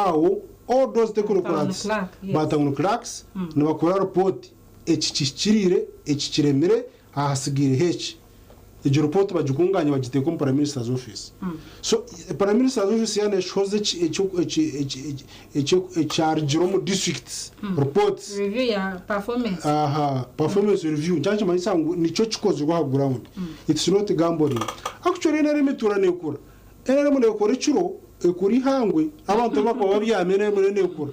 aho all those Town technocrats clerk, yes. ba town clerks nibakora report eki kihikiriire, eki kiremire, aha hasigaireho eki. Egyo report bagikunganye bagiteeka omu Prime Minister's office. So Prime Minister's office yaaba neshohoza eki- eki- eki- eki- eki- ekyarugire omu districts reports Review ya performance. Aha, performance review nikyo nikimanyisa ngu nikyo kikozirwe aha ground. It's not gambling. Actually NRM etuura nekura. NRM nekora ekiro, ekora eihangwe, abantu bakuba babyami NRM eriyo nekura.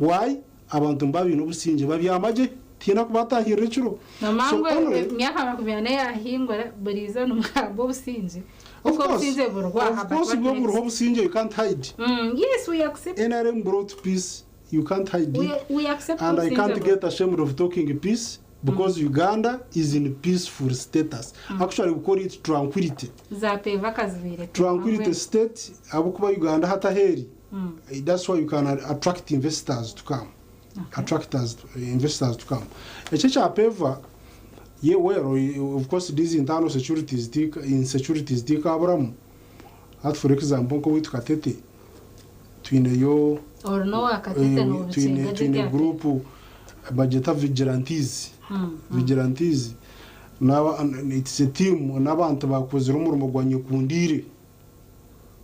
Why? Abantu nibaba baine obusingye, babyama gye, tihaine akubatahirira ekiro. Nomanya So ngu only emyaka 40 eyahingura buri izooba nimugamba obusingye. Of Kwonka course, obusingye buriho aha of but course what bwo buriho next? obusingye you can't hide. Yes, we accept. NRM brought peace, you can't hide We, it. we accept And I obusingye can't buriho. get ashamed of talking peace because Uganda is in peaceful status. Actually, we call it tranquility. Za PEVA akazibaire Tranquility state, ahabw'okuba Uganda hati aheeri, that's why you can attract investors to come. Attract us, investors to come. Ekyo ekya PEVA, ye well, of course these internal securities, insecurities tikaburamu. Hati for example, nk'owaitu Katete, twineyo Ori n'owa Katete twine nobikinga gye twine ebya group bagyeta vigilantes. Vigilantes naba it's a team n'abantu bakozire omurimo gwa nyekundiire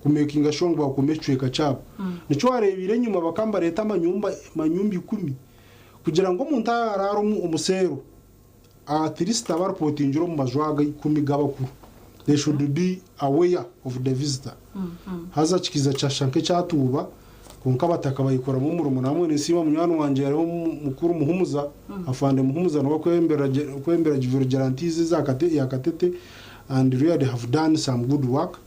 kumakinga sure ngu bakuuma ekicweka kyabo. Nikyo wareebire enyima bakaba nibareeta amanyumba manyumba 10 kugira ngu omuntu araara omu seero at least aba aripotingire omu maju aga 10 g'abakuru. They should be aware of the visitor. Haza kikiza kyashusha nk'ekyatuuba kwonka abataka bayikoramu omurimo. Namwe ninsiima munywani wangye hariho mukuru Muhumuza, Afande Muhumuza niwe akwebembera vigilantes eza ya Katete and really they have done some good work.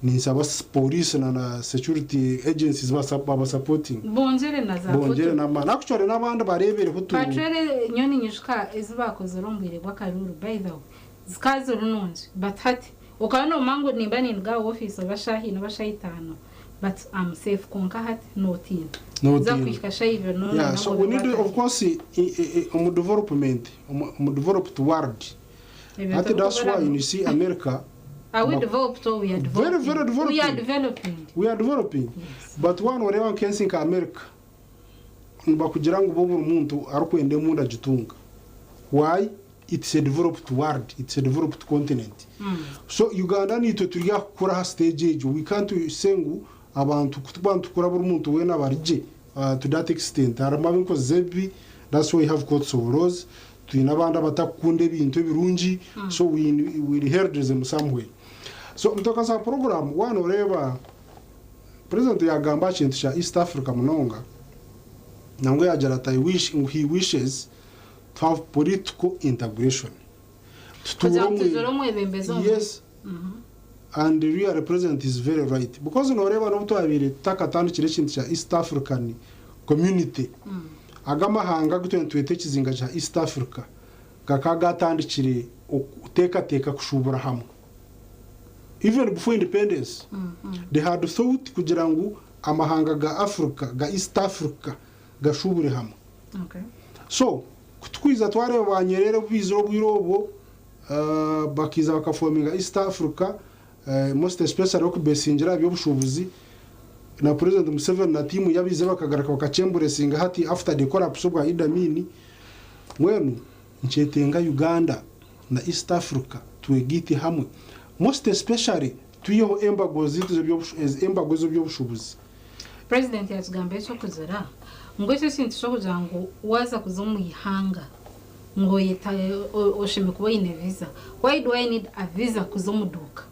Ninsaba police na security agencies baba supporting. Bongyere na za Bongyere photo. n'amaani. Actually n'abandi bareebereho tu. Patrol nyowe ninyijuka ezi bakozire omu bwire bw'akaruuru by the way zikaba ziri nungi but hati okaba nomanya ngu nimba ninduga aha office oba shaaha ina oba shaaha itaano but am safe kwonka hati notiina. Za Notiina. kuhika shaaha ibiri Yeah, nomanya so ngu we need obe of wataaha. course omu development, omu developed world. Ebyo Hati that's why tubikuburamu. you see America Are we developed or we are Very, developing? very We are developing. developing. We are developing. Yes. But one oreeba nk'ensi nka America nibakugira ngu bo buri muntu arikwenda embunda agitunga. Why? It's a developed world, it's a developed continent. So Uganda nitwe turi aha kukura aha stage egyo. We can't say ngu abantu kutuba nitukura buri muntu weena bari gye to that extent. Harimu ab'enkozi z'ebibi, that's why we have courts of laws. Twine abandi abatakukunda ebintu ebirungi, so we inherit them somewhere. So mutoka za program one oreeba President yagamba aha kintu kya East Africa munonga, nangwa yagira ati I wish, ngu he wishes to have political integration. Tutuure Kugira ngu omu tuzore omwebembezi omwe. Yes. And really president is very right because noreeba n'obu twabaire tutakatandikire ekintu kya East African Community, aga amahanga agu twena nitweta ekizinga kya East Africa gakaba gatandikire okuteekateeka kushuubura hamwe. Even before independence, they had thought kugira ngu amahanga ga Africa, ga East Africa gashuubure hamwe. So kutukwiza twareeba ba Nyerere obu baizire obwire obwo, bakiiza bakafominga East Africa, most especially okubesingira aha by'obushuubuzi, na President Museveni na tiimu ye abaize bakagaruka bakakyemburesinga hati after the collapse obwa Idi Amin. Mbwenu nkyetenga Uganda na East Africa twegaite hamwe, most especially twiheho embago zaitu embago z'eby'obushuubuzi. President yakigamba ekyokugira ngu ekyo ekintu kyokugira ngu waza kuza omu ihanga ngu oyeta oshemeriire kuba oyine visa. Why do I need a visa kuza omu duuka?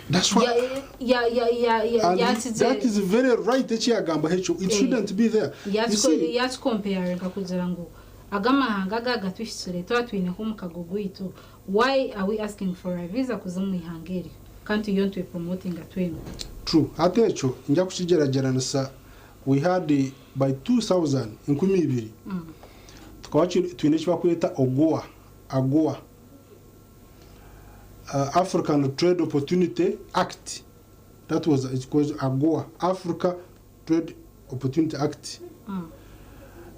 That's why Ya ya ya ya and yakigye that is very right eki yagambaho ekyo it shouldn't be there. You see yakikompeyaringa kugira ngu aga amahanga aga agatuhikire tuba twineho omukago gwaitu why are we asking for a visa kuza omu ihanga eryo kandi turiyo nitwepromotinga twena. True. Hati ekyo nja kukigyeragyeranisa we had by 2000, 2000, tukaba twine eki barikweta OGOA, AGOA, African Trade Opportunity Act, that was it was AGOA, Africa Trade Opportunity Act.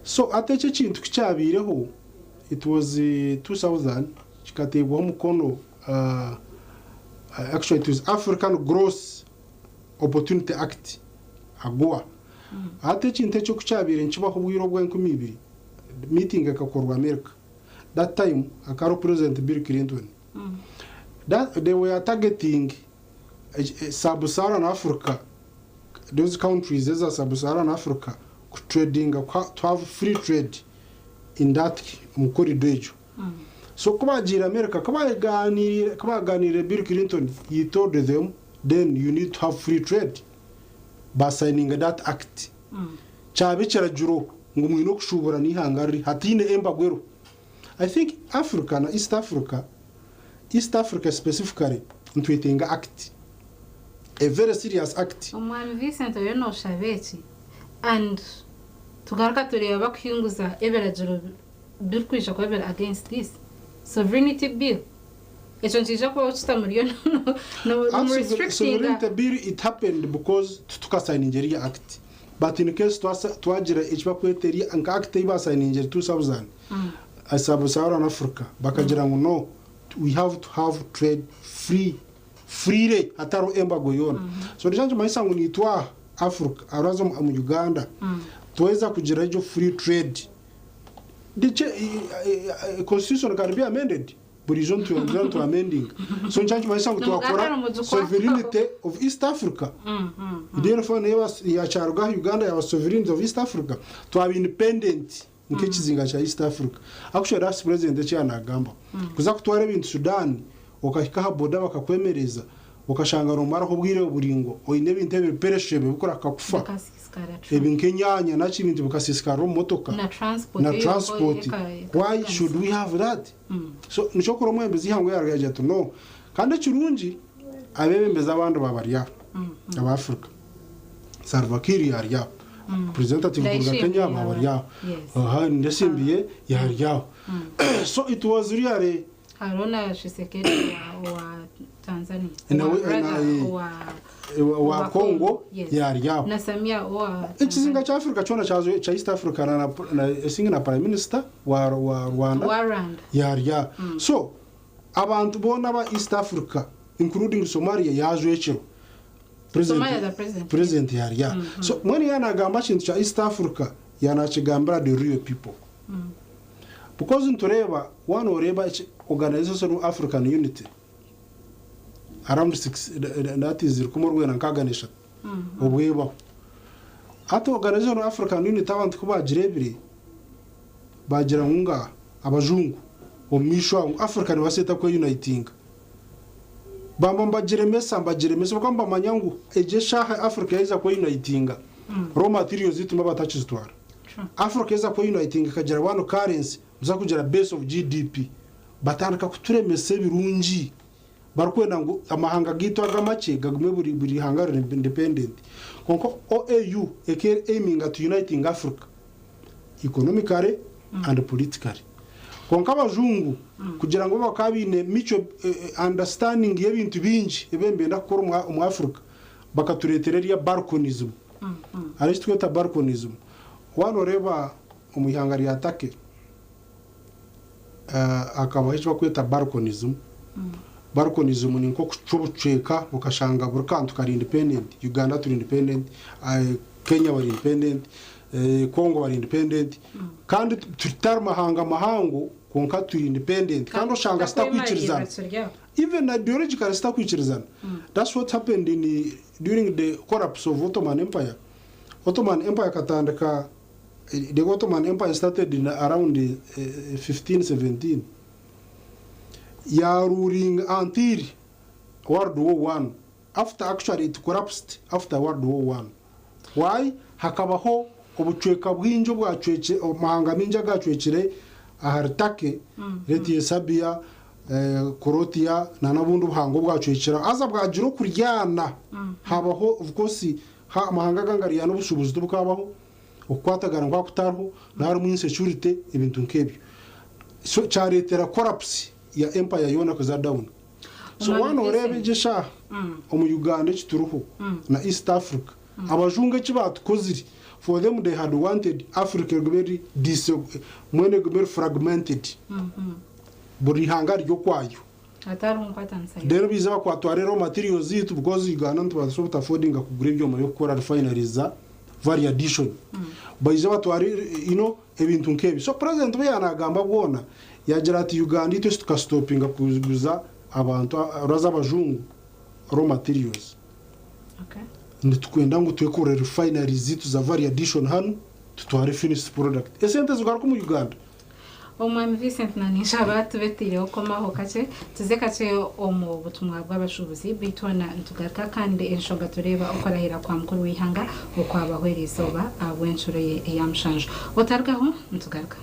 So hati ekyo ekintu ku kyabaireho, it was 2000, kikateebwaho omukono, actually it was African Growth Opportunity Act. AGOA. Hati ekintu ekyo ku kyabaire nikibaho obwire obw'enkumi ibiri, meeting ekakorwa America. That time akaba ariho President Bill Clinton. That, they were targeting Sub-Saharan Africa, those countries eza Sub-Saharan Africa, kutradinga, to have free trade in that mu corridor egyo. So ku bagiire America, ku baganiire ku baganiire Bill Clinton, he told them, "Then you need to have free trade." Basayininga that act. Kyaba ekiragiro ngu mwine okushuubura n'eihanga riri hataine embargo eriho. I think Africa na East Africa, East Africa specifically, nitwetenga act. A very serious act. Omwami Vincent, oyo noshaba eki and tugaruka tureeba bakuhinguza ebiragiro birikwija kuba biri against this sovereignty bill. Ekyo nikiija kubaho kitamuriyo Actually, restrictinga. Sovereignty bill, it happened because tukasayininga eriya act. But in case twagira eki bakweta eriya nka act ei basayiningira 2000 Sub-Saharan Africa, bakagira ngu no, we have to have trade free freely, hatariho embargo yoona. So nikyo nikimanyisa ngu nitwaha Africa araza mu Uganda tweza kugira egyo free trade. The constitution can be amended. Burijo nitwongera ntu amending. So nikyo nikimanyisa ngu twakora sovereignty of East Africa. Therefore niyo yakyarugaho Uganda yaba sovereignty of East Africa. Twaba independent nk'ekizinga kya East Africa. Actually, that's president eki yanagamba. Kuza kutwara ebintu Sudan, okahika aha border bakakwemereza, okashanga nomaraho obwire buringwa, oine ebintu ebiri perishable bikura kakufa. Bikasisikara. Ebi nk'enyaanya naki, ebintu bikasisikara omu motoka. Na transport. Na transport. Why should we have that? So nikyo kuri omwebembezi ihangwe yaragira ati no. Kandi ekirungi, abebembezi abandi babari aho aba Africa, Salva Kiir yari aho, representative kuruga Ndayishimiye. Kenya babari aho. Aha Ndasimbiye yari aho. So it was really Hariho na Tshisekedi wa Tanzania. Na wa wa wa Congo. Congo, yes. Yari aho. Na Samia wa Ekizinga kya Africa kyona kya East Africa na esinga na prime minister wa Rwanda. Wa Rwanda. Yari aho. So abantu boona ba East Africa, including Somalia, yajwekero. Somalia, the president. President yari aho. So mwene yanagamba kintu kya East Africa, yanakigambira the real people, because ntureba wano oreba Organization of African Unity around six, that is 163 obwebaho. Hati Organization of African Unity, abantu ku bagirebire bagira ngu nga abajungu omu maisho aho Africa nibaseeta kweyunitinga, bamba mbagiremesa kuko mbamanya ngu egyo eshaaha Africa yaiza kweyunitinga, raw materials zituma batakizitwara. Africa eza kweyunitinga ikagira one currency, muza kugira base of GDP. Batandika kuturemesa ebirungi, barikwenda ngu amahanga gaitu agamakye gagume buri ihanga riri independent. Konka OAU eke aiming at uniting Africa economically and politically. Konka abajungu kugira ngu bakaba baine mutual understanding y'ebintu bingi ebembenda kukora omu Africa, bakatureetera eriya balkanism. Hari eki tweta balkanism. Wano oreeba omu ihanga rya Turkey, hakabaho eki bakweta balkanism. Balkanism ni nko kucwa obucweka, bukashanga buri kantu kari independent. Uganda turi independent, Kenya bari independent, Congo bari independent, kandi tutari mahanga mahango, konka turi independent, kandi oshanga sitakwikirizana, even ideologically sitakwikirizana. That's what happened during the collapse of Ottoman Empire. Ottoman Empire katandika, the Ottoman Empire started in around 1517, yaruling until World War One. After, actually, it collapsed after World War One. Why? Hakabaho obucweka bwingi obwacwekire, amahanga mingi agacwekire ahari Turkey, letiye Serbia, Croatia na n'obundi buhango obwacwekire, haza bwagira okuryana, habaho of course amahanga agangaryana, obushubuzi tibukabaho, okukwatagana nkakutariho, naharimu insecurity, ebintu nk'ebyo. So kyareetera collapse ya empire yoona kuza down. So Omwami wano oreeba Vincent. egyo eshaaha omu Uganda ekituriho na East Africa, abajungu eki batukozire, for them they had wanted Africa egume eri mwene egume eri fragmented, buri ihanga ry'okwayo. Hatariho nkwatanisa Reero baija bakwatwara raw materials zaitu because Uganda nitubaasa obutaffordinga kugura ebyoma by'okukora refineries za value addition. Baija batware you know ebintu nk'ebyo. So president obu yaanagamba bwona yaagira ati Uganda itwe eki tukastopinga kuguza abantu raza abajungu raw materials. Okay. Nitukwenda ngu twekorere refineries zaitu za value addition hanu tutware finished product. Esente zigaruke omu Uganda. Omwami Vincent na ninshaba tube tutaireho komaho kakye tuze kakye omu butumwa bw'abashuubuzi beitu hoona nitugaruka kandi enshonga tureeba okurahira kwa mukuru w'eihanga okwabaho eriizooba ahabw'enshuro ye eya mushanju. Otarugaho nitugaruka.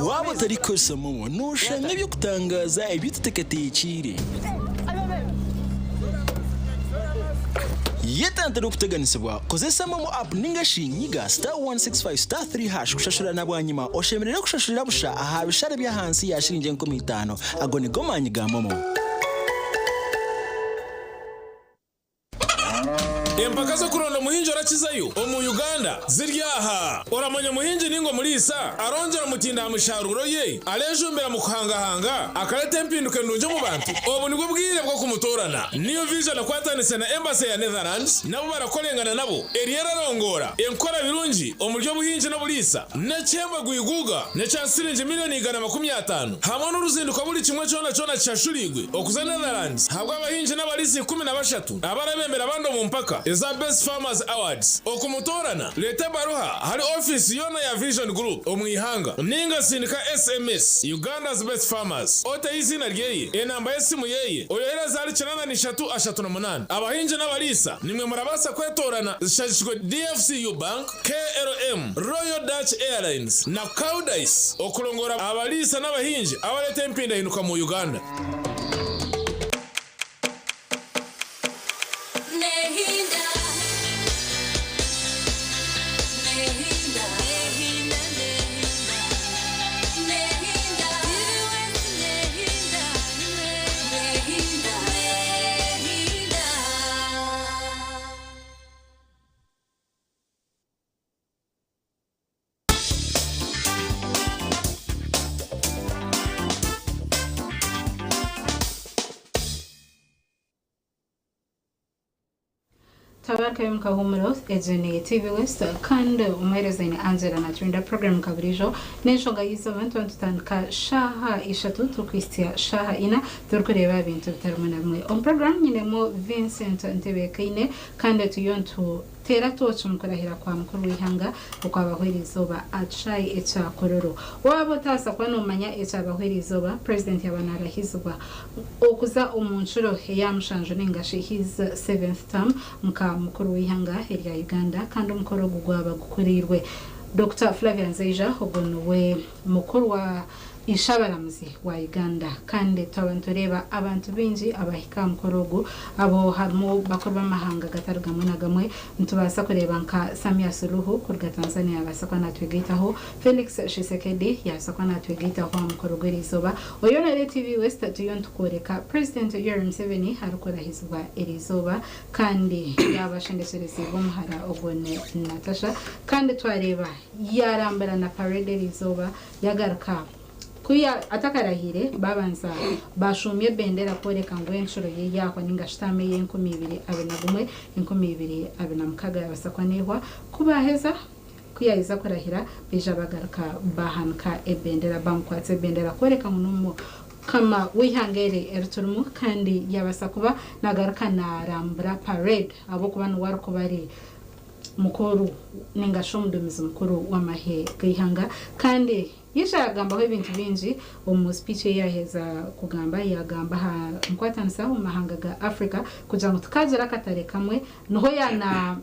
Waaba otarikukozesa MoMo, nooshanga eby'okutangaaza ebi otateekateekiire. Yetantare okuteganisibwa, kozesa MoMo app ninga shi nyiga *165*3# kushashura na bwanyima oshemererwe kushashurira busha aha bishare by'ahansi ya shiringi 5,000. Ago nigo maani ga MoMo. Empaka z'okuronda omuhingi orakizayo omu Uganda ziri aha. Oramanya omuhingi ninga omuriisa arongyera omutindo aha misharuuro ye, arejumbira mu kuhangahanga, akareta empinduka endungi omu bantu? Obu nibwo bwire bw'okumutoorana. New Vision ekwatanise na Embassy ya Netherlands nabo barakorengana nabo eriyo erarongoora enkora birungi omuri obuhingi n'oburiisa n'ekihembo gwiguuga n'ekya siringi milioni 150 hamwe n'oruzinduko buri kimwe kyona kyona kishashuriirwe okuza Netherlands ahabw'abahingi n'abariisa 13. Abarabembera abandi omu mpaka eza Best Farmers Awards okumutoorana, reeta ebaruha ahari ofiisi yoona ya Vision Group omu ihanga ninga sindika SMS Uganda's Best Farmers oteho eiziina ryeye, enamba y'esimu yeye, oyohereze ahari 83 38. Abahingi n'abariisa nimwe murabaasa kwetoorana zishagikirwe DFCU Bank, KLM, Royal Dutch Airlines na Koudijs okurongora abariisa n'abahingi abareeta empindahinduka mu Uganda. Tabarikayo omu kahuumuro, egi ni TV West kandi omuheereza ni Angela Naturinda program nka buriijo n'enshonga y'eizooba nituba nitutandika shaaha ishatu turikuhitsya shaaha ina turikureeba ebintu bitari bimwe na bimwe. Omu program nyinemu Vincent Ntebekaine kandi turiyo nituteera tooki omu kurahira kwa mukuru w'eihanga okwabaho eriizooba aha kishaayi ekya Kololo. Waaba otabaasa kuba noomanya ekyabaho eriizooba, Purezidenti yaaba naarahizibwa okuza omu nshuro eya mushanju ninga shi his seventh term nka mukuru w'eihanga erya Uganda kandi omukoro ogu gwaba gukuriirwe Dokita Flavia Nzeija ogwo niwe mukuru wa Ishabaramuzi wa Uganda kandi twaba nitureeba abantu baingi abahika aha mukoro ogu abo harimu bakuru b'amahanga gatari gamwe na gamwe nitubaasa kureeba nka Samia Suluhu kuruga Tanzania yabaasa kuba natwegaitaho, Felix Tshisekedi yabaasa kuba natwegaitaho aha mukoro gw'eriizooba. Oyonere TV West turiyo nitukworeka Purezidenti Yoweri Museveni arikurahizibwa eriizooba kandi yaaba ashendekyerezibwe omuhara ogwo ni Natasha kandi twareeba yarambura na parade eriizooba yagaruka ku atakarahiire babanza bashuumya ebendera kworeka ngu enshuro ye yaahwa ninga shi taamu ey'enkumi ibiri abiri na gumwe 2026 yabaasa kuba neehwa ku baaheza Ku yaaheza kurahira, baija bagaruka baahanika ebendera, baamukwatsa ebendera kworeka ngu n'omukama w'eihanga eri eri turimu kandi yaabaasa kuba naagaruka naarambura parade ahabw'okuba niwe arikuba ari mukuru ninga shi omuduumizi mukuru w'amahe g'eihanga kandi yaija yaagambaho ebintu bingi omu speech ei yaaheza kugamba yaagamba aha nkwatanisa omu mahanga ga Africa kugira ngu tukaagira akatare kamwe niho yaana.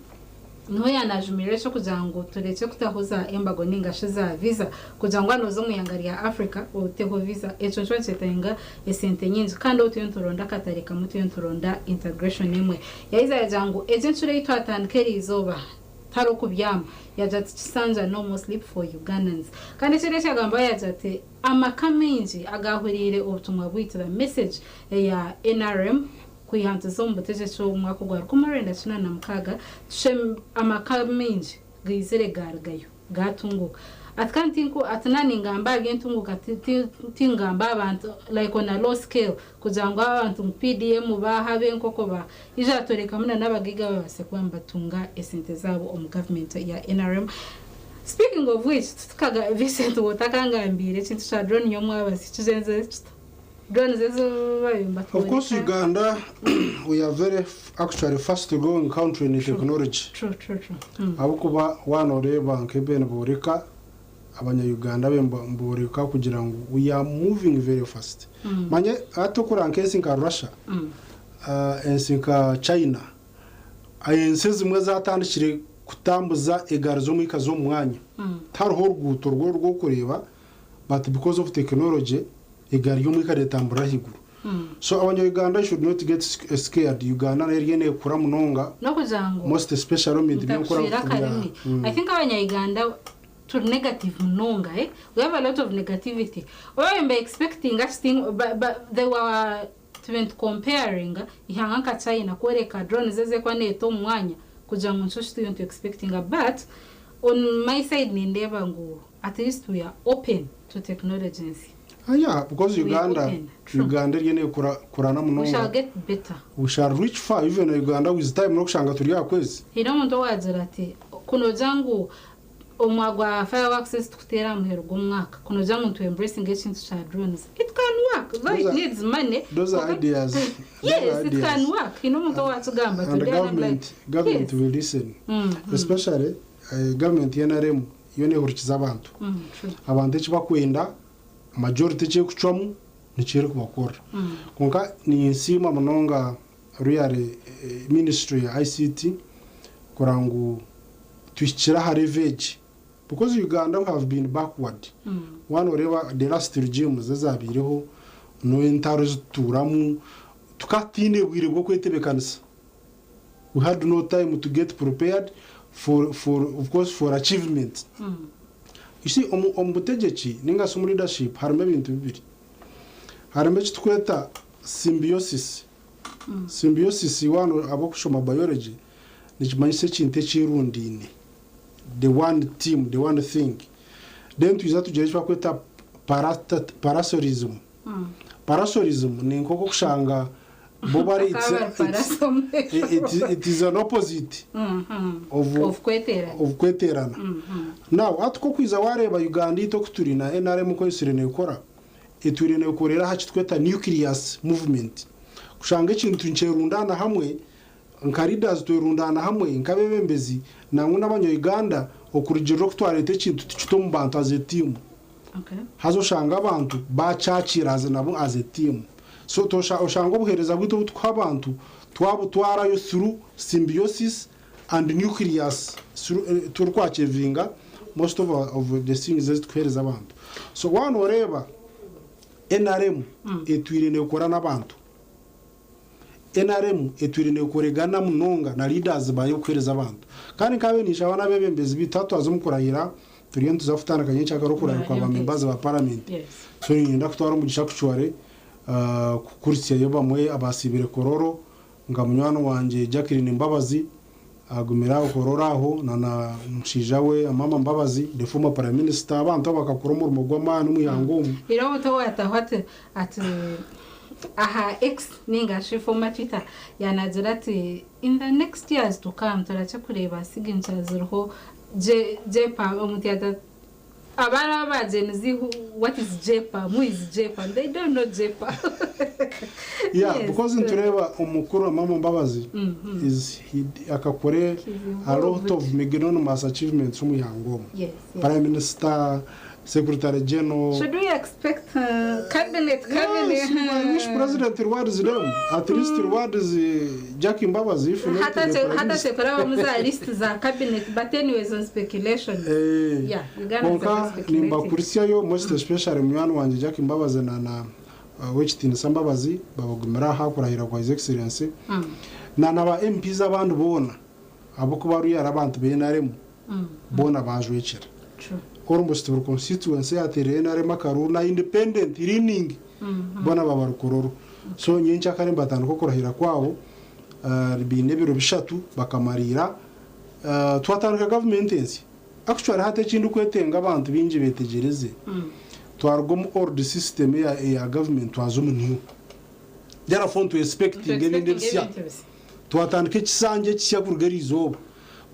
Niho yanajumirira eky'okugira ngu turekye kutaho za embargo ninga shi za visa kugira ngu waaba nooza omu ihanga rya Africa oteho visa. Ekyo nikyo nikyetenga esente nyingi kandi obu turiyo nituronda akatare kamwe turiyo nituronda integration emwe. Yaheza yagira ngu egi encuro ei twatandika eriizooba tihariho kubyama. Yagira ati Kisanja no more sleep for Ugandans. Kandi ekindi eki yagambaho yagira ati amaka maingi agaahuriire obutumwa bwaitu, the message eya nrm, Kwiha ntuza omu butegyeki omu mwaka ogwa 1986, tushem amaka maingi gaizire gaarugayo, gaatunguuka. Ati kandi tinku, ati naaba ningamba aha by'entunguuka ti, ti, tingamba aha bantu like on a low scale kugira ngu abantu ngu PDM baaha, ab'enkoko baaha. Ija atworekamu na n'abagaiga ababaasize kuba nibatunga esente zaabo omu gavumenti ya nrm. Speaking of which, titukaga, Vincent otakangambiire ekintu kya drone y'omwabazyo kigyenzire kita? Drone zezo bayo Of course Uganda we are very actually fast growing country in technology. True, true, true. Ahabw'okuba waaba nooreeba nk'ebi nibooreka abanya Uganda be nibooreka kugira ngu we are moving very fast. Manya hati okureba nk'ensi nka Russia, ensi nka China, ensi ezimwe ezatandikire kutambuza egaari z'omwika z'omu mwanya. Tihariho oruguuto rwo orw'okureeba but because of technology Egaari y'omwika netamburira ahaiguru. So abanya Uganda should not get scared. Uganda nayo eriyo nekura munonga N'okugira ngu most especially omu bintu by'enkura ntakucwire akarimi. I think abanya Uganda turi negative munonga eh? We have a lot of negativity. Oba mba expectinga ki they were tube nitu comparinga ihanga nka China kworeka drones ezerikuba neeta omu mwanya kugira ngu nikyo kituriyo nitu expectinga but on my side nindeeba ngu at least we are open to technology ensya. Ah yeah, because We are Uganda open. True. Uganda eriyo nekura kurana We shall munonga. get better. We shall reach far even Uganda with time nokushanga turi aha kwezi. Haine omuntu owaagira ati, Ku noogira ngu omwaka gwa fireworks ezi turikuteera aha muheru gw'omwaka, ku noogira ngu nitu embracinga ekintu kya drones, it can work though Those it are, needs money those are kwonka ideas. Those are yes, it can ideas. work. Haine omuntu owaakigamba And the today and I'm like, government government yes. will listen. Especially government ya NRM yo nehurikiza abantu. True. Abantu eki bakwenda majority eki erikucwamu nikyo erikubakorera. Kwonka ninsiima munonga really ministry ya ICT kureba ngu tuhikire aha level egi because Uganda we have been backward. Waaba noreeba the last regimes ezabaireho n'entaro ezi tutuuramu tukaba tutaine bwire bw'okwetebekanisa. We had no time to get prepared for, for, of course for achievement. You see, omu, omu butegyeki ninga shi omu leadership harimu ebintu bibiri. Harimu eki turikweta symbiosis. Symbiosis waaba abarikushoma biology nikimanyisa ekintu ekyerundaine, the one team, the one thing. Then twija tugira eki barikweta parasitism. Parasitism ni nk'oku okushanga bo bari Bakaba bari paraso omu it, it is an opposite of, of kweterana. Of kweterana. Now hati ku okwiza wareeba Uganda itwe oku turi na NRM oku esire nekora, etwire nekorera aha kitweta nucleus movement. Kushanga ekintu nikyerundana hamwe nka leaders twerundana hamwe nk'abebembezi nangwa n'abanya Uganda okurugirira oku twareeta ekintu tukita omu bantu as a team. Haza oshanga abantu baakyakiira haza nabo as a team. So oshanga obuheereza bwaitu obu turikuha abantu twabutwarayo through symbiosis and nucleus through turikwachevinga most of of the things ezi turikuheereza abantu. So waaba nooreeba nrm etwire neekora n'abantu. Nrm etwire nekoregana munonga na leaders baayo kuheereza abantu. Kandi nkaabaire ninshaba n'abeebembezi baitu hati twaza omu kurahira turiyo nituza kutandika nyencakare okurahira kwa ba members ba parliament. So niinyenda kutwara omugisha kucware kukuritsyayo bamwe abaasiibire Kololo nka munywani wangye Jacqueline Mbabazi agumire aho Kololo aho na na mushaija we Amama Mbabazi the former prime minister abantu abo bakakora omurimo gw'amaani omu ihanga omu. Reero omuntu owaataho ati ati aha X ninga shi former Twitter yaanagira ati in the next years to come turakye kureeba signatures ziriho J, JPAM omuntu yaagira ati abaana aba Gen Z who, what is JPAM, who is JPAM, they don't know JPAM. Yeah, Yes. because nitureeba omukuru Amama Mbabazi is he akakora He's a lot involved. of magnanimous achievements omu ihanga omu. Yes. Prime Minister, Secretary General. Should we expect cabinet cabinet? Yes, I wish President rewards them. At least rewards Jack Mbabazi if not the Prime Minister. Hatatekoraho za list za cabinet, but anyways, on speculation. Yeah, Uganda Konka nimbakurisyayo most especially munywani wangye Jack Mbabazi na Owekitiinisa Mbabazi babagumira aha kurahira kwa His Excellency na ba MPs abandi boona ahabw'okuba hariyo hariho abantu ba NRM boona bajwekyera. True. Almost buri constituency yateire NRM akaruru na independent leaning boona baba rukororo. So nyencakare nibatandika okurahira kwabo, biine ebiro 3 bakamariira, twatandika gavumenti ensya. Actually hati eki ndikwetenga abantu baingi beetegyereze, twaruga omu old system eya government twaza omu new. Therefore ntu expectinga ebindi ebisya. Twatandika ekisanja ekisya kuruga eriizooba.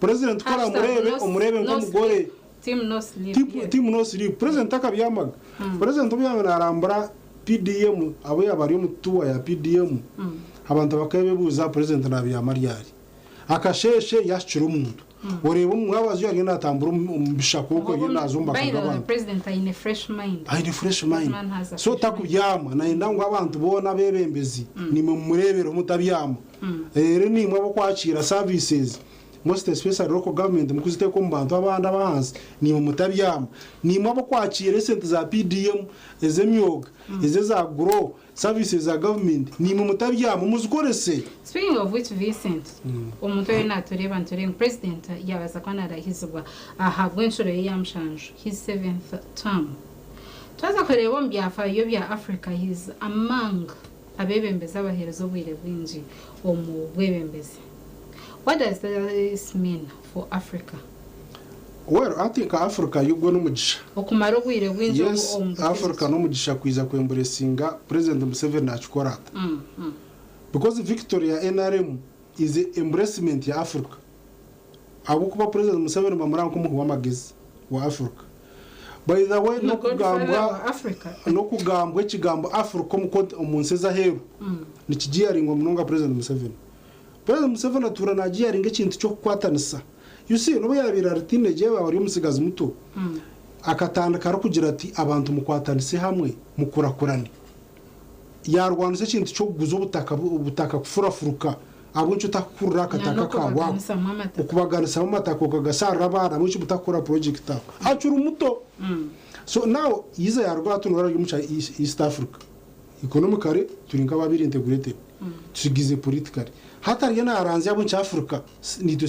President ku oramureebe, omureebe nk'omugore. Team no sleep. Team no sleep. President takabyamaga. President obu yaaba naarambura PDM, abu yaaba ari omu tour ya PDM, abantu bakabebuuza president naabyama ryari. Akasheeshe yaahikire omuntu. Oreeba omu mwabazyo ariyo naatambura omu bishaka okwo ariyo naaza omu maka By the way, g'abantu. President aine fresh mind. Aine fresh mind. Man has a So fresh mind. takubyama, nayenda ngu abantu boona abeebembezi nimwe mumureebereho mutabyama. Reero nimwe ab'okwakiira services, most especially local government mukuziteeka omu bantu abandi ab'ahansi, nimwe mutabyama. Nimwe ab'okwakiira esente za PDM, ez'emyoga, ez'eza GROW, services za government, nimwe mutabyama, muzikorese. Speaking of which, Vincent, omuntu oyo natureeba nitureeba ngu president yabaasa kuba narahizibwa ahabw'enshuro ye ya mushanju, his seventh term. Twaza kureeba omu byafaayo bya Africa, he is among abeebembezi abaheereza obwire bwingi omu bwebembezi. What does this mean for Africa? Well, I think Africa yo gwo n'omugisha. Okumara obwire bwingi Yes, omu butegetsi. Africa n'omugisha kwija kwemburesinga President Museveni nakikora ata. Because victory ya NRM is a embracement ya Africa. Ahabw'okuba President Museveni bamuranga nk'omuhi w'amagezi wa Africa. By the way, The godfather n'okugambwa of Africa. N'okugambwa ekigambo Africa omu nsi ez'aheeru nikigiyaringwa munonga President Museveni. President Museveni atuura nagiyaringa ekintu ky'okukwatanisa. You see, n'obu yaabaire ari teenager, yaaba ari omutsigazi muto, akatandika arikugira ati abantu mukwatanise hamwe mukurakurane. Yaarwanisa ekintu ky'okuguza obutaka kufurafuruka, ahabw'enki otakukurira akataka Na kawe ako? n'okubaganisamu amataka. Okubaganisamu amataka okagasharira abaana, ahabw'enki mutakukora project aho? Akiri muto. So now yiza yaruga hati noora ari omu kya East Africa. Economically turi nk'ababiri integrated. Tusigize politically. Hati ariyo naaranzya ahabw'enki Africa niitwe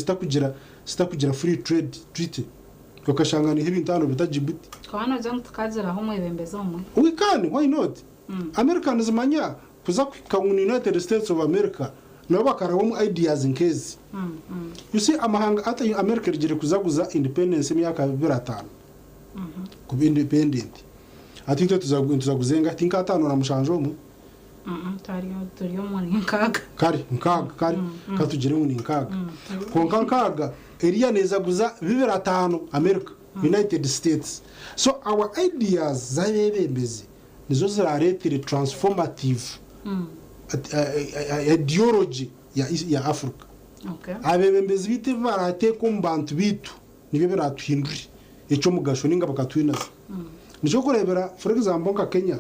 sitakugira free trade treaty. Okashanga niho ebintu hanu bita Djibouti. Tukaba noogira ngu tukagiraho omwebembezi omwe. We can, why not? America nizimanya kuza kuhika ngu ni United States of America nabo bakarabamu ideas nk'ezi. You see, amahanga ata America erigire kuzaguza independence emyaka 25 kuba independent. Hati itwe tuzaguza engahi? Ti nka 57 omwe? Turi omu ni nkaaga. Kare nkaaga, kare katugire ngu ni nkaaga. Kwonka nkaaga eriya neezaguza 25 America, United States. So our ideas z'abeebembezi nizo ziraareetere transformative ideology ya Africa. Abeebembezi baitu ebi baraateeka omu bantu baitu nibyo biraatuhindure eky'omugasho nainga bakatwinaza. Nikyo orikureebera for example nka Kenya,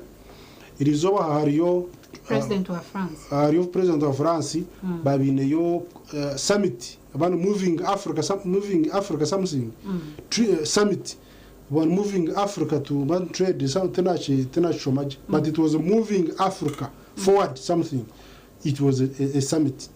eriizooba hariyo President wa France. Hariyo president wa France, babaineyo summit abandi moving Africa, moving Africa something summit one moving Africa to one trade something, tinakishoma gye, but it was moving Africa forward something, it was a summit.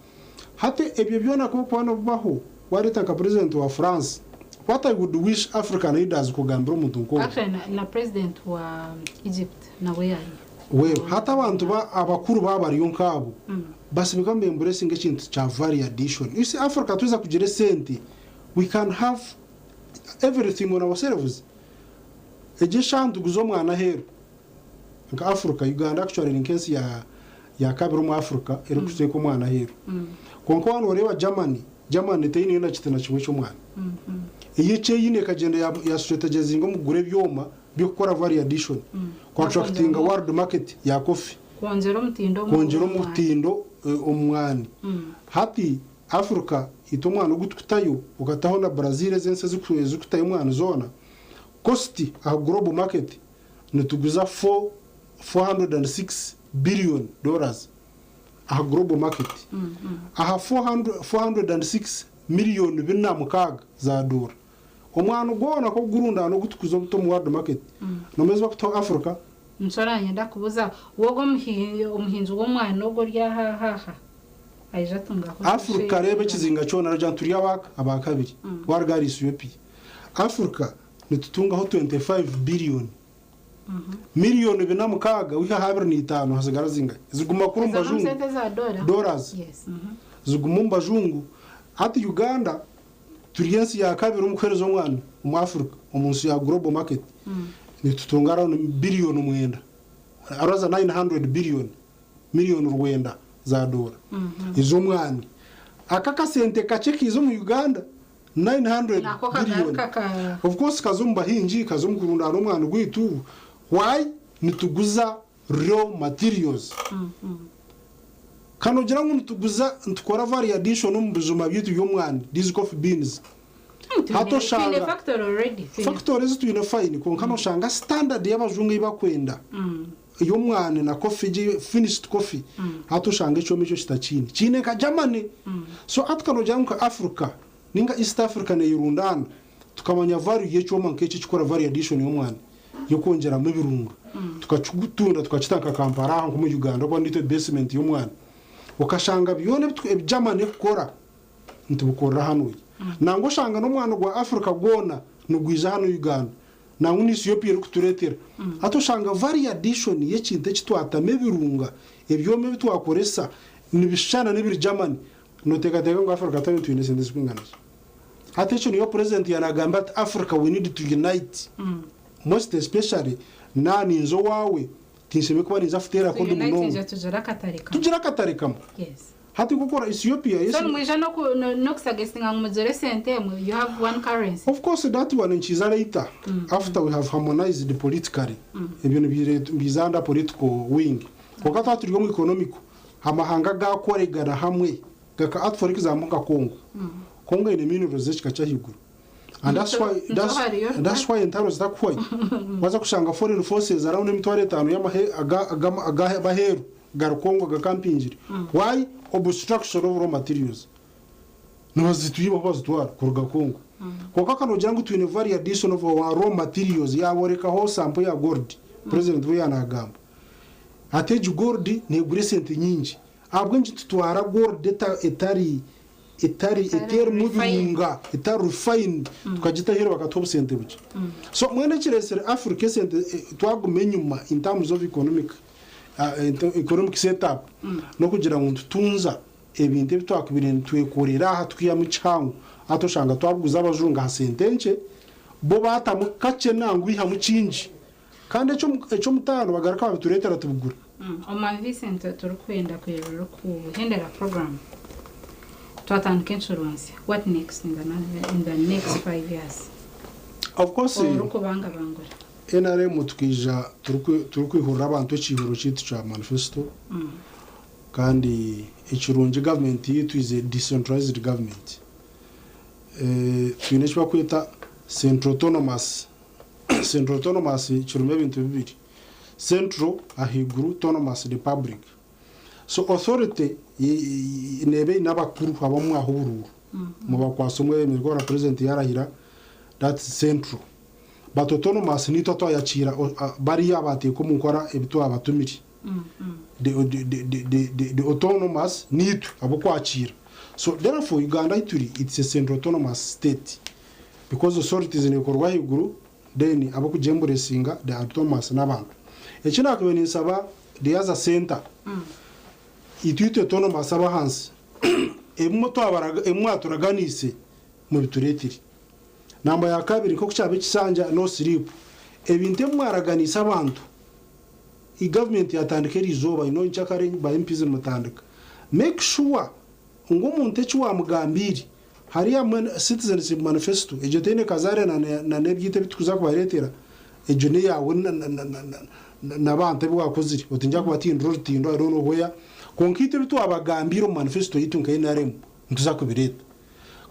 Hati ebyo byona kuba nobubaho wareeta nka president wa France, what I would wish African leaders kugambira omuntu nk'ogwo. Actually, na president wa Egypt nawe yari. Well, hati abantu abakuru baba bariyo nkaabo basibika mbu embracinga ekintu kya value addition. You see, Africa tweza kugira esente, we can have everything on ourselves. Egyo eshaaha nituguza omwana aheeru nka Africa. Uganda actually ni nk'ensi ya kabiri omu Africa erikuteeka omwana aheeru. Kwonka waaba nooreeba Germany, Germany teineyo na kiti na kimwe ky'omwana. Eyo eki eine ekagyenda ya strategizinga omu kugura ebyoma by'okukora value addition, ku attractinga world market ya coffee. Kwongyera omutindo omu Kwongyera omwani. Omutindo omu mwani. Hati Africa itwe omwani ogu tukutayo, okataho na Brazil, ezi ensi ezikutayo omwani zoona. Cost aha global market nituguza 406 billion dollars aha global market. Aha 406 miliyoni 406 za doora. Omwani gwona ku ogurundaana ogutukuza obuta omu world market, nomanya ezi bakutuha Africa? Nikyo nanyenda kubuza, we ogwo omuhingi w'omwani ogwo ori aha aha aija atungaho Africa reeba ekizinga kyona nogira ngu turi abakabiri waruga ahari Ethiopia. Africa nitutungaho 25 billion. Miliyoni 406 wiha aha 25 hasigara zingahi? Ziguma kuri omu Ezo bajungu. sente za dola? Dollars. Yes. Ziguma omu bajungu. Hati Uganda turi ensi ya kabiri omu kuheereza omwani omu Africa omu nsi ya global market. Nitutunga around biliyoni 9, rather 900 billion, miliyoni 9 za doora ez'omwani. Aka akasente kakye kiiza omu Uganda 900 Nako billion. kagaruka ka Of course kaza omu bahingi, kaza omu kurundaana omwani gwaitu. Why? Nituguza raw materials. Kandi ogira ngu nituguza nitukora value addition omu bijuma byaitu by'omwani, these coffee beans. Hati oshanga Twine factory already. Twine. Factory ezi twine fine, kwonka noshanga standard y'abajungu ei bakwenda ey'omwani na coffee gye finished coffee, hati oshanga ekyoma ekyo kitakiine. Kiine nka Germany. So hati ka nogira ngu nka Africa ninga East Africa neyerundaana tukamanya value y'ekyoma nk'ekyo ekikora value addition y'omwani y'okwongyeramu ebirungo tukakigutunda tukakita nka Kampala aha nk'omu Uganda ahabw'okuba niitwe basement y'omwani okashanga byona ebi Germany ekukora nitubikorera hanuya. Nangwa oshanga n'omwani gwa Africa gwona nigwija hanu Uganda nangwa na Ethiopia erikutureetera. Hati oshanga value addition y'ekintu eki twatamu ebirunga, ebyoma ebi twakoresa nibishushana n'ebiri Germany, noteekateeka ngu Africa twaba twine esente zirikwingana ki? Hati ekyo niyo President yanagamba ati Africa we need to unite most especially na ninza owaawe tinshemereire kuba ninza kuteera kodi Unite munonga. Tugire akatare kamwe. Tugire akatare kamwe. Hati nk'oku Ethiopia So nimwija n'okusagestinga ngu mugire esente emwe, you have one currency. Of course that one nikiiza later after we have harmonized politically. Ebyo nibiiza under political wing. Kwonka twaba turi omu economical, amahanga gaakoregana hamwe gaka ati for example nka Congo. Congo eine minerals z'ekika ky'ahaiguru. And that's why Nico that's, hariyo. and that's why entaro zitakuhwayo. Waza kushanga foreign forces around 5,000 y'amahe aga aheeru gari Congo gakampingire. Why? Obstruction of raw materials. Nibazitwiba bazitwara kuruga Congo. Kwonka kanogira ngu twine value addition of our raw materials yaborekaho sample ya gold. President we yanagamba. Ati egi gold negura esente nyingi. Ahabw'enki tutwara gold etari Etari eterimu refined. Ebirunga etari refined tukagita aheeru bakatuha obusente bukye? So mwene ekireesire Africa esente twaguma enyuma in terms of economic setup n'okugira ngu nitutunza ebintu ebi twakubire nitwekorera aha twihamu kihango. Hati oshanga twabuguza abajungu aha sente nkye, bo batamu kakye nangwa bihamu kingi, kandi eky'omutaano bagaruka babitureetera tubigura. Omwami Vincent, turikwenda kwirira kuhendera program, twatandika enshuro nsya. What next in the next 5 years? Of course. Orikubangabangura. NRM tukaija turikwihurira abantu ekihuro kyaitu kya manifesto. Kandi ekirungi gavumenti yaitu is a decentralized government. Twine eki bakweta central autonomous. Central autonomous kirimu ebintu bibiri: central ahaiguru, autonomous the public. So authority neeba eine abakuru abamwe aho oburuuru mubakwasa omwebembezi ora president yarahira, that's central. But autonomous nitwe twayakiira bariya bateeka omu nkora ebi twabatumire. The autonomous nitwe ab'okwakira. So therefore Uganda ituri, it's a central autonomous state because authorities nekorwa ahaiguru, then ab'okugyemburesinga the autonomous n'abantu. Eki nakubaire ninsaba the other center, itwitwe autonomous abahansi, ebimwe ebimwe mwaturaganiise mubitureetire. Namba ya kabiri, nk'oku kyaba ekisanja no sleep, ebintu ebi mwaraganiise abantu, igavumenti yatandika eri izooba ino nkyakare ba MPs nimutandika, make sure ngu omuntu eki wamugambiire hariya citizenship manifesto egyo teine kazaare na n'ebyito ebi tukuza kubareetera. Egyo neyawe n'abantu ebi wakozire oti nja kubatindira orutindo, I don't know where. Kwonka itwe ebi twabagambiire omu manifesto yitu nka NRM nituza kubireeta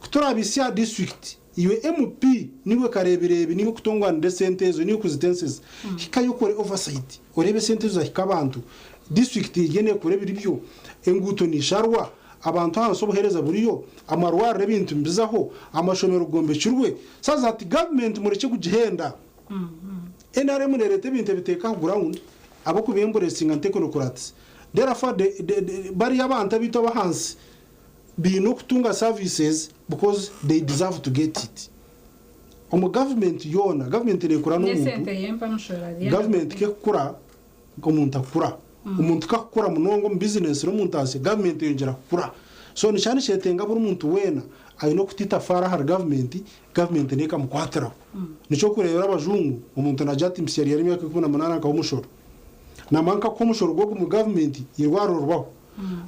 kuturabisya district. Iwe MP niiwe kareebireebi, niiwe okutongwanira esente ezo, niiwe okuzitenseza. Hikayo okore oversight, oreebe esente ezo zahika abantu, disiturikiti eriyo neekora ebiri byo, enguuto nisharwa, abantu ahansi obuheereza buriyo, amarwariro ebintu nibizaho, amashomero gombekirwe. Saaza hati gavumenti murekye kugihenda. Nrm nereeta ebintu ebiteeka aha ground, abarikubi-embracinga ni technocrats. Therefore, the, the, the, bariya abantu abaitu ab'ahansi baine okutunga services because they deserve to get it. Omu government yoona, government nekura n'omuntu, N'esente yempa mushoro ari government kekukura omuntu akura. Omuntu kakukura munonga omu business n'omuntu ahansi, government eyongyera kukura. So nikyo nikyetenga buri muntu weena aine okuta itafaari ahari government, government nayo ekamukwatiraho. Nikyo orikureebera abajungu, omuntu nagira ati mpitsya ryari emyaka 18 nkaha omushoro. Namara nkakuha omushoro gwe ogu gavumenti eirwariro ribaho.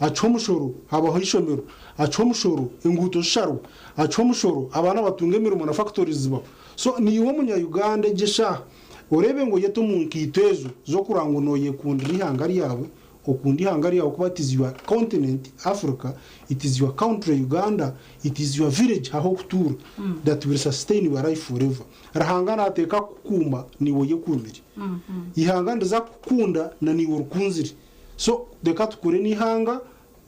Akiha omushoro habaho eishomero, akiha omushoro enguuto zisharwa, akiha omushoro abaana batunga emirimo na factories zibaho. So naiwe omunya Uganda egyo eshaaha oreebe ngu oyete omu nkaito ezo z'okurora ngu noyekundira eihanga ryawe, okunda eihanga ryawe kuba it is your continent Africa, it is your country Uganda, it is your village ah'okutuura that will sustain your life forever. Ruhanga nateeka kukukuuma naiwe oyekuumire. Eihanga niriza kukukunda na naiwe orikunzire. So reka tukure n'eihanga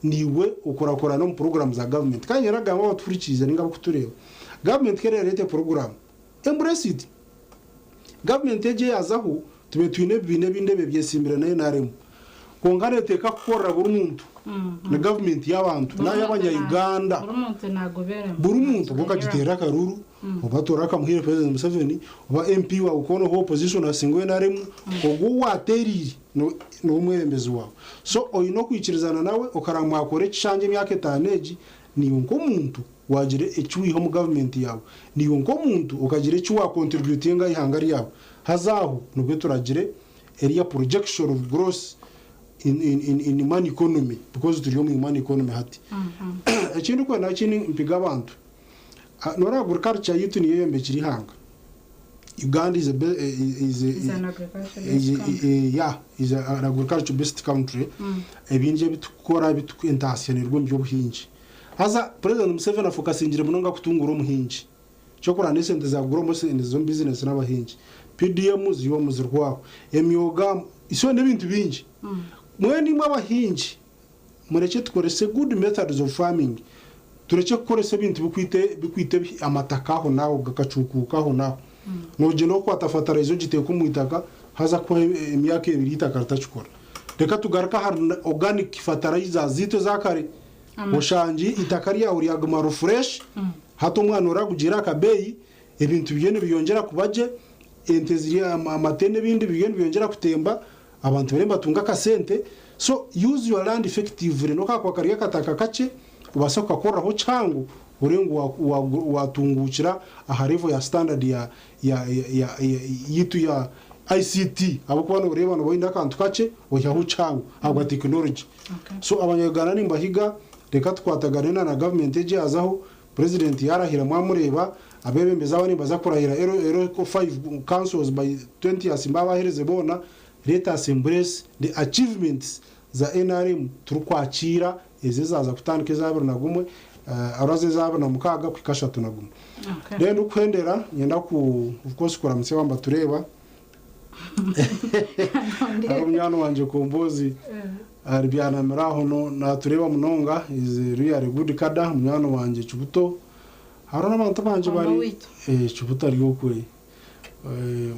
naiwe okurakurane omu puroguraamu za gavumenti. Kandi nyowe nagamba abatuhurikiize ninga abarikutureeba, gavumenti ku eraareete puroguraamu, embrace it. Gavumenti egi eyaazaho, tubaire twine ebibiina ebindi ebi ebyesimbire na nrm. Kwonka neteeka kukorera buri muntu. Ni gavumenti y'abantu, n'ay'abanya-Uganda. Buri muntu nagobera. Buri muntu oba okagiteerera akaruru, oba atoora akamuhaire President Museveni, oba MP waawe kwona oha opposition asinga owa nrm, ogwo ou waateereire niwe omwebembezi waawe. So oine okwikirizana nawe okaraba mwakora ekishangye emyaka etaano egi, naiwe nk'omuntu waagira eki waiha omu gavumenti yaawe, naiwe nk'omuntu okagira eki waakontributinga aha ihanga ryawe. Haza aho nibwo turagire eriya projection of growth in, in, in, in money economy because turi omu money economy hati. Ekindi kwenda ekindi mpiga abantu, noreeba agriculture yaitu niyo eyombekire ihanga. Uganda is a, be, is a, Is an agriculture is, based country. yeah, is a, an agriculture based country. Ebingi ebitukukora entaasya nerugwa omu by'obuhingi. Haza President Museveni afokasingire munonga kutunguura omuhingi. Ky'okurora n'esente zagura omu nizo omu bizinesi n'abahingi. PDM ziri omu zirwaho. Emyoga, so n'ebintu bingi. Mbwenu imwe abahingi, murekye tukorese good methods of farming. Turekye kukoresa ebintu bikwita amataka aho n'aho gakacuukuuka aho n'aho. Noogyenda okwata fertilizer ogiteeka omu itaka haza kuha emyaka ebiri eitaka ritakikora. Reka tugaruke ahari organic fertilizers zaitu eza kare. Oshangye eitaka ryawe ryaguma riri fresh, hati omwana oragugira akabeeyi, ebintu biriyo nibyongyera kuba gye, ente ziri amate n'ebindi biriyo nibyongyera kutemba, abantu bariyo nibatunga akasente. So use your land effectively nokakuba kari akataka kakye obaase kukakoreraho kihango orebe ngu watunguukira aha level ya standard ya ya ya yitu ya ICT ahabw'okuba noreeba nooba oine akantu kakye oihaho kihango ahabwa tekinology. So abanya-Uganda nimbahiga reka tukwatagane na gavumenti egi yazaho, president yarahira mwamureeba, abeebembezi aba nibaza kurahira ero 5 councils by 20 babahereze boona, let us embrace the achievements za NRM turikwakiira ezi ezaza kutandika eza 21 araza eza 26 kuhika 31. Then okuhendera nyenda ku of course kuramutsya bamba tureeba hari omunywani wangye Kombozi ari byanamira aho no natureeba munonga, is a really good cadre, munywani wangye Kibuto, hariho n'abantu bangye Kombo bari waitu. Kibuto ari okwe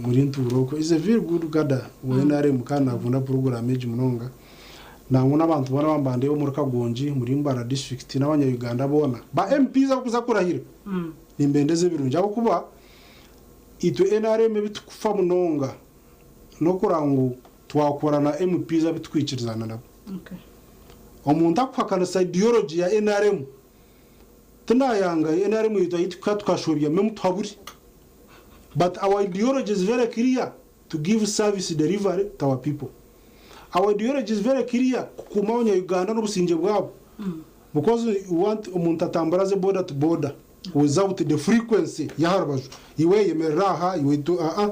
muri Ntuuro okwe, is a very good cadre wa NRM kandi nakunda program egi munonga. Nangwa n'abantu boona bamba ndeeba omuri Kagongi, muri Mbarara district n'abanya-Uganda boona ba MPs abakuza kurahira, nimbendeza ebirungi ahabw'okuba itwe NRM ebitukufa munonga n'okuraba ngu twakora na MPs abitukwikirizana nabo. Omuntu akuhakanisa ideology ya NRM, tinayanga NRM yitu tukashobya mwe mutuhabure, but our ideology is very clear: to give service delivery to our people. Our ideology is very clear: kukuuma abanya-Uganda n'obusingye bwabo, because we want omuntu atambura aze border to border without the frequency y'aha rubaju, iwe yemerera aha, iwe tu aa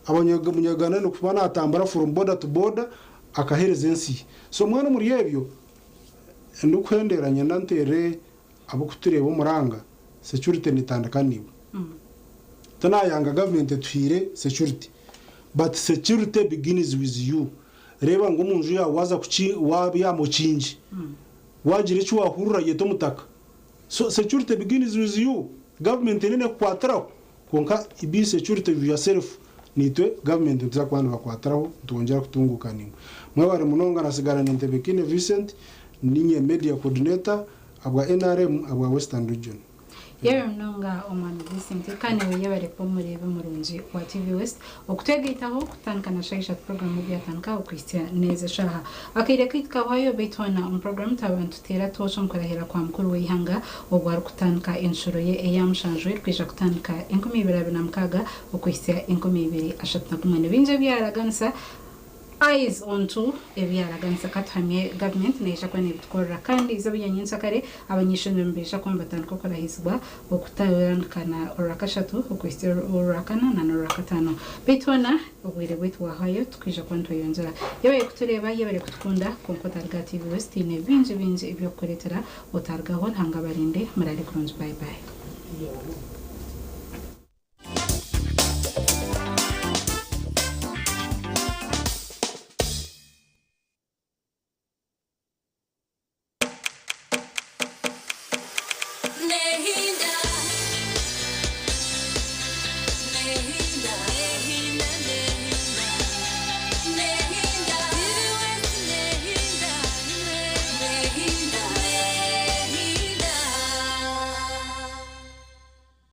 abanya-Uganda nikuba natambura from border to border akahereza ensi ye. So mwana omuri ebyo ndikuhendera nyenda nteere abakutureeba omuranga, security netandika niiwe. Tinayanga government etuhaire security but security begins with you. Reeba ngu omunju yaawe waaza wabyama okingye. Wagira eki wahurira yeta omutaka. So security begins with you. Government eine nekukwatiraho kwonka be security with yourself. Naitwe government nituza kuba nibakwatiraho nitwongyera kutunguuka naimwe. Mwebare munonga nasigara Nintebekine Vincent ninye media coordinator abwa NRM abwa Western Region. Yebare munonga omwami Vincent kandi naiwe yebare kuba omureebi murungi wa TV West okutwegaitaho kutandika na shaaha ishatu puroguramu obu yatandika okuhitsya n'ezi eshaaha. Akaire kaitu kahwayo beitu hoona omu puroguramu twaba nituteera tooci omu kurahira kwa mukuru w'eihanga obu arikutandika enshuro ye eya mushanju erikwija kutandika 2026 okuhitsya 2031. Nibingi ebi yaaraganisa. Eyes on to ebi yaaraganisa ka tuhamye gavumenti neija kuba neebitukorera kandi eizooba rya nyenkyakare abany'eishomero nibaija kuba nibatandika okurahizibwa okutandika na Orwakashatu okuhitsya Orwakana na n'Orwakataano. Beitu hoona obwire bwaitu bwahwayo tukwija kuba nitweyongyera. Yebare kutureeba, yebare kutukunda kwonka otaruga aha TV West twine bingi bingi eby'okukureetera otarugaho Ruhanga abarinde muraare kurungi bye bye.